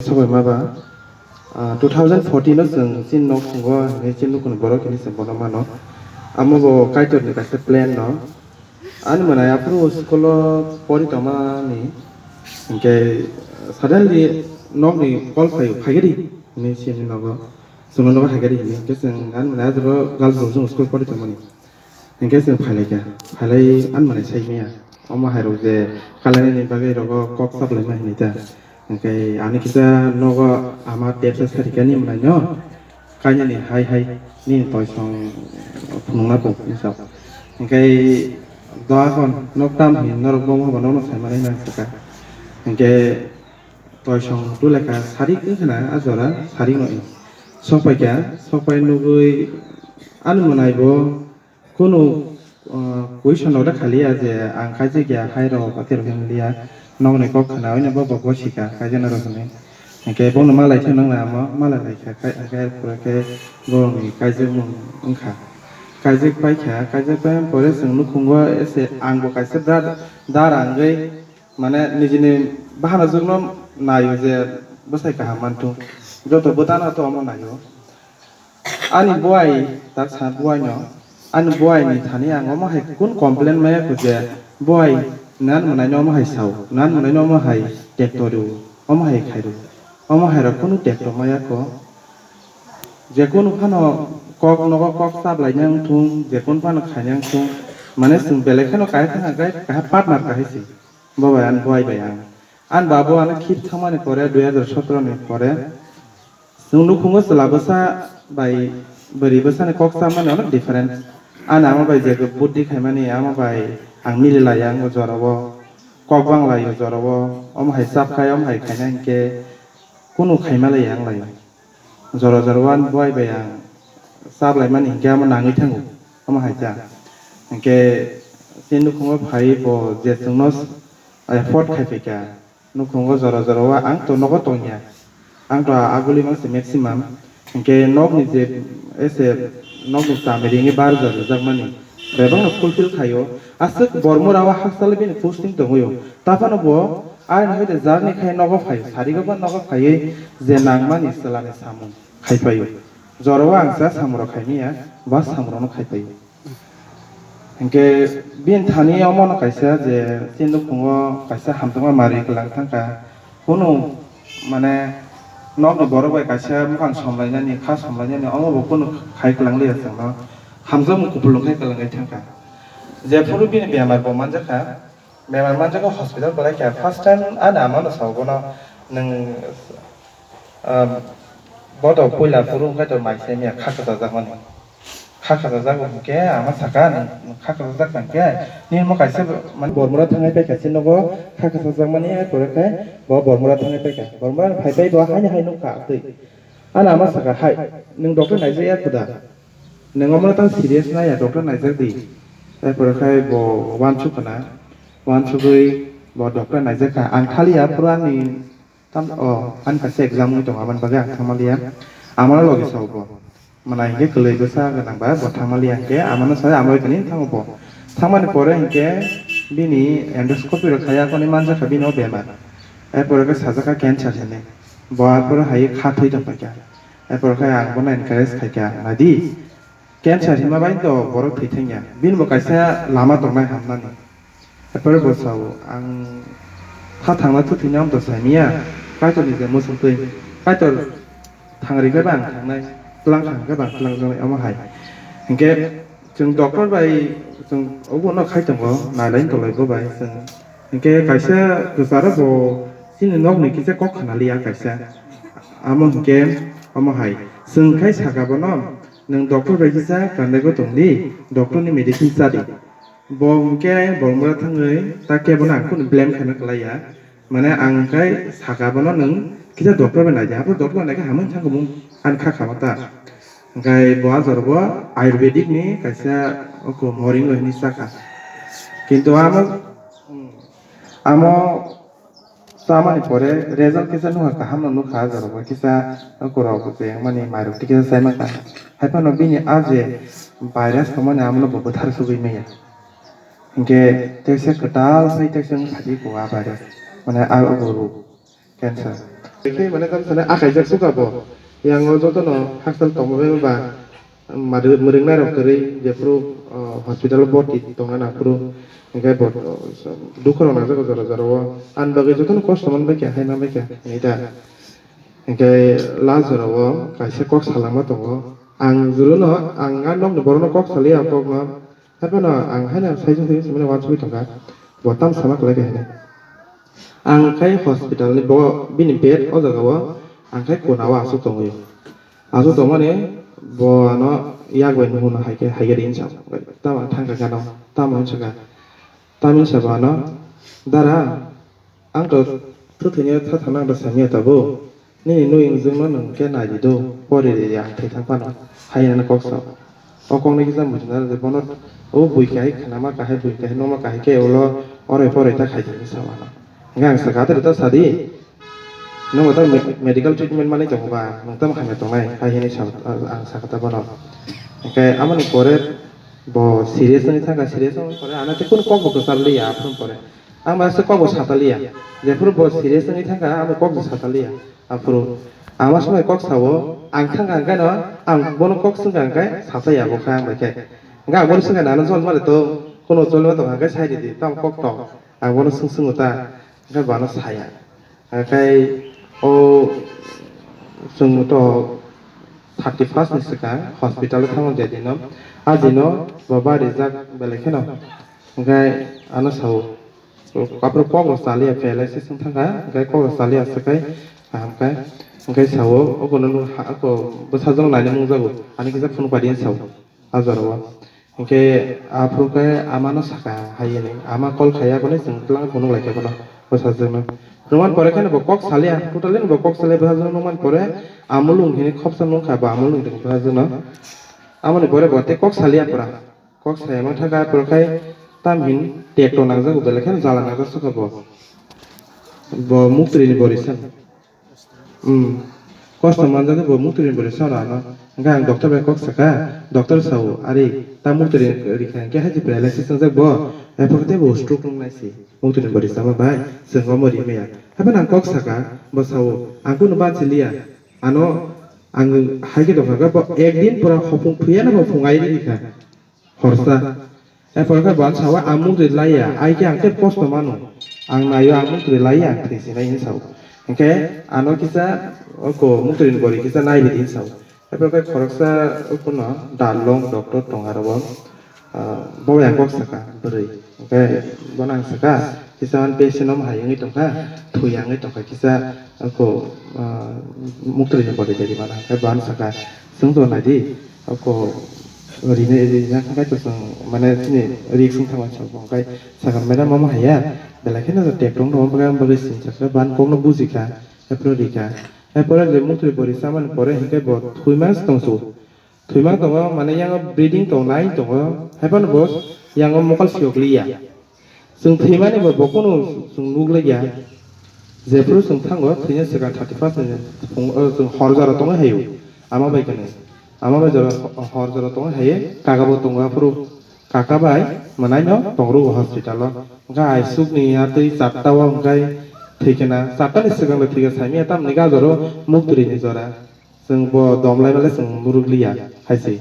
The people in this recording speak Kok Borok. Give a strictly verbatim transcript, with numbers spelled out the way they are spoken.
Sobaima ba, ah, two thousand fourteen o chwng chini nok thwngo hinwi chini nukhungni borok hinwi chwng bono mano. Amo bo Kaitorni kaisa plan no. Ani mwnai aphuru school o pori tongmani hinkhe suddenly nokni call phaio, "Phaigadi," hinwi chini nogo. Chwngno nogo phaigadi hinwi. Hinkhe chwng ani mwnai aphuru girls rok chwng school pori tongmani. Hinkhe chwng phailaikha, phailai ani mwnai saimaya. Omo hairok je kalainani bagwi rogo kok chaplaima hinwi ta. Hinkhe ani kisa nogo ama tepsa sarikha ni mwnaino, kainani hai hai nini toisong phunukna bo hinwi sa. Hinkhe doa kon nok tam hinwi norok bomo haba nokno saimanai nang sakha. Hinkhe toisong tulekha sarik wngkhana a jora sarik no sokpaikha, sokpai nugwi ani mwnai bo Kunu, uh, question rok da khaliya je ang kaijak ya hai rok aterok hinliya, nokni kok khna oino bo bo sika kaijak na rok hinwi. Hinkhe bono malai khe nang na amo malai lai kha kai hinkhe pore khe borokni kaijak mung wngkha. Kaijak paikha, kaijak pai pore chwng nukhungo ese ang bo kaisa bra dara wngwi mane nijini bahanajwkno naio je bwsai kaham manthung. Joto bwtano to omo naio. Ani buai, tak sa buaino, ani buaini thani ang omo hai kun complain maya kho je, "Buai, nan mwnaino omo hai sao, nan mwnaino omo hai tekto rw, omo hai khai rw." Omo hai rok kunu tekto maya kho. Je kunu phano kok nogo kok chablai nang thung, je kunu phano khai nang thung, mane chwng belai kheno kahai thang khai, kahai partner kahai se. Bo bai ani buai bai ang. Ani babo ano khip thangmani pore dui hazar sotro ni pore chwng nukhungo chwla bwsa bai bwrwi bwsani kok chamani onek different. Ani ama bai je buddi khaimani ama bai ang mili laiya ang o jorao, kok bang lai o jorao, omo hai chap khai, omo hai khaina hinkhe kunu khaima laiya ang lai. Jora jora uan buai bai ang chaplaimani hinkhe amo nangwi thango, omo hai ta. Hinkhe chini nukhungo phai bo je chwngno effort khai phaikha, nukhungo jora jora o ang to nogo tongya, ang to aguli mangse maximum, hinkhe nokni je ese nokni chami ringwi bar jora rijakmani bebakno fulfill khaio, aswk Bormura o hakchalo bini posting tongwio, taphano bo Aini hoite jarni khai nogo phai, sarigo ba nogo phaiwi je nangmani chwlani samung khai paio. Jorao ang cha samung rok khai manya, ba samung rokno khai paio. Hinkhe bini thani omono kaisa je chini nukhungo kaisa hamjakma mari kwlang thangkha. Kunu mane nokni borok bai kaisa mukhang somlainani, kha somlainani omo bo kunu khai kwlang liya chwngno. Hamjakmung kupulung khai kwlangwi thangkha. Jephuru bini bemar bo manjakha, Bemar manjago hospital kwlai kha. First time ani amano sao bono, "Nwng, ah, bodo puila phuru wngkha to mai se miya kha kwchajak mani." Kha kwchajak bo hwnkhe ama saka, "Nwng kha kwchajak tang khe nini mo kaisa mani Bormura thangai pai kha se nogo kha kwchajak mani," hai pore khe bo Bormura thangai pai kha. Bormura phai pai bo haino hai nukha twi. Ani ama saka, "Hai, nwng doctor naijak ya khuda? Nwng omo tang serious nai ya, doctor naijak di." Hai pore khe bo uansuk khna. Uansugwi bo doctor naijakha. Ang thaliya phuru ani tam, o, ani kaisa exam wngwi tongo, aboni bagwi ang thangmaliya. Amano logi sao bo. Mwnai hinkhe kwlwi bwsa gwnang ba bo thangmaliya hinkhe amano sai amo tini thango bo. Thangmani pore hinkhe bini endoscopy rok khaiya, koni manjakha bini o bemar. Erpore khe sajakha cancer hinwi. Bo arpore hai kha thwi tongphaikha. Erpore khe ang bono encourage khaikha, "Naidi, cancer hima bai to borok thwi thangya. Bini bo kaisa lama tongnai hamnani." Epore bo sao, ang kha thangna thu thwina amto saimanya, Kaitorni je muchung twi, Kaitor thangri khe ba ang thangnai, tlang thang khe ba ang tlangjaknai, omo hai. Hinkhe chwng doctor bai chwng obo no khai tongo, nailai tolai bo bai chwng. Hinkhe kaisa kwcharo bo chini nokni kisa kok khna liya kaisa. Amo hinkhe omo hai, chwng khai saka bono, "Nwng doctor bai kisa kandego tongdi, doctor ni medicine chadi." Bo hwnkhe Bormura thangwi ta kebono ang kunu blame khaina kwlaiya. Mane ang khe saka bono, "Nwng kisa doctor bai naidi, abo doctor bai naikhe hamwi thangkha mung," ani kha khama ta. Hwnkhe bo a jora bo Ayurvedic ni kaisa oko moring bai hinwi sakha. Kintu amo, amo Chamani pore result kisa nukha, kaham no nukha, a jora bo kisa kwrwng je mani mairok twi kisa chai mankha. Hai phano bini a je virus tongmani, amo no bo bwthar sugwi manya. Hinkhe teisa kwtal sai teisa wng thadi ko a virus, mane a obo rog cancer. Khe mane tam sane akaijak suka bo. Yang o joto no hakchal tongma bai ba mari-, mwrwknai rok kwrwi jephuru, o, hospital o boti tongna nang phuru hwnkhe bo, o, dukhu rok nangjago jora jora o. Ani bagwi joto no kosto man bai kha, hai man bai kha, hinwi da. Hwnkhe last jora o kaisa kok salangma tongo. Ang juru no, ang a nokni borok no kok saliya o kok no. Haiphano ang haino saichung saichung simi wansugwi tongkha, bo tamo sama kwlai kha hinwi. Ang khai hospital ni bo bini bed o jaga o ang khai kona o aswk tongwi. Aswk tongmani bo ano yak bai nuhuna hai khe, hai khe ring sa. Tamo ang thangkha gana o, tamo hinwi sakha. Tamo hinwi sabo ano, "Dara, ang to thwthwini tha thangna ang to samiya tabuk. Nini nui wngjwkno nwng khe nai di do, pori di ang thwi thang phano," hai hwnwi kok sao. O kokno kisa muchungna rwdi, bono o bui kahai khnama kahai, bui kahai nokma kahai khe ulo orai porai ta khai di hinwi sao ano. Hwnkhe ang sakha, "Atwrwi ta sa di, nwng ta me-, medical treatment manwi tongo ba, nwng tamo hamya tongnai," hai hwnwi sa-, ang sakha ta bono. Hwnkhe amoni pore bo serious wngwi thangkha, serious wngwi pore ano tei kunu kokbo kwchar liya, aphuru pore. Ang bai se kokbo sataliya. Jephuru bo serious wngwi thangkha, amo kokbo sataliya. Aphuru ama samai kok sao, ang thangkha hwnkhe no, ang bono kok swngkha hwnkhe sataya bo kha ang bai khe. Hwnkhe ang bono swngkha nano chol male to, kono chol ma tongkha hwnkhe sai ridi, tamo kok tong. Ang bono swng swngwi ta, hwnkhe bo ano saya. Hwnkhe o chwng to thirty first ni swkang hospital o thango je dino, a dino bo barijak belai kheno. Hwnkhe ano sao, aphuru kok rok chaliya, paralysis wng thangkha, hwnkhe kok rok chaliya aswk khai kaham khe, hwnkhe sao, "Obo no nwng ha-, ako bwsajwk nainwi nungjago, ani kisa phunuk pai di," hinwi sao, a jorao. Hwnkhe aphuru khe ama no sakha hai hwnwi, ama call khai ya, "Aboni chwng twlang phunuk lai kha bono bwsajwk no." Nwngmani pore khe bo kok chaliya, totally bo kok chaliya, bwsajwk no nwngmani pore amulwng hinwi khopsa nungkha bo amulwng tong bwsajwk no. Amoni pore bo tei kok chaliya pura. Kok saya ma thangkha, aphuru khai tam hin tekto nangjago, belai kheno jala nangjak sukha bo. Bo muktri ni bori san. Hmm. Kosto manjak bo muktri ni bori san ano. Hwnkhe ang doctor bai kok sakha, doctor sao, "Ari, ta muktri ni rikha hwnkhe hai je paralysis wngjak bo, aphuru tei bo stroke wngnai si. Muktri ni bori sama bai, chwng omo ri maya." Haphano ang kok sakha, bo sao, "Ang kunu bansi liya. Ano ang hai khe tongkha, bo ek din pura hopung thuyano bo phung ai rikha." Horsa. Erpore khe bo ano sao, "Ang muktri laiya, ai khe ang tei kosto mano. Ang naio, ang muktri laiya, ang thwi sinai," hinwi sao. Hwnkhe ano kisa oko muktri ni bori kisa naibi di hinwi sao. Erpore khe khoroksa ukono dalong doctor tong aro bo, ah, bo yang kok saka bwrwi. Hwnkhe bono ang saka, "Kisa ang patient no hai wngwi tongkha, thwi wngwi tongkha, kisa oko, ah, muktri ni bori tei di mano." Hwnkhe bo ano saka, "Chwng to nai di." Ako rini rijak hwnkhe to chwng mane chini risk wng thangma chwng bo hwnkhe sakha, "Madam, omo haiya, belai kheno to tek rwng rwma bagwi ang bagwi sinchakha, ban kokno bujikha, aphuru rikha." Aphuru je muktri bori chamani pore hwnkhe bo thwima se tongsu. Thwima tongo, mane yango bleeding tongnai tongo, haiphano bo yango mokol siyok liya. Chwng thwimani bo, bo kunu chwng nuk laikya. Jephuru chwng thango, thwina swkang thirty first ni phung, o, chwng hor jora tongwi haio. Ama bai kwnwi. Ama bai jora, hor jora tongwi haiwi, kaka bo tongo, aphuru kaka bai mwnaino tongrugo hospital o. Hwnkhe aisukni atwi charta o hwnkhe thwikhe na, charta ni swkang bai thwikhe saimanya tamni gajoro muktri ni jora. Chwng bo dom lai male chwng nuruk liya hai se.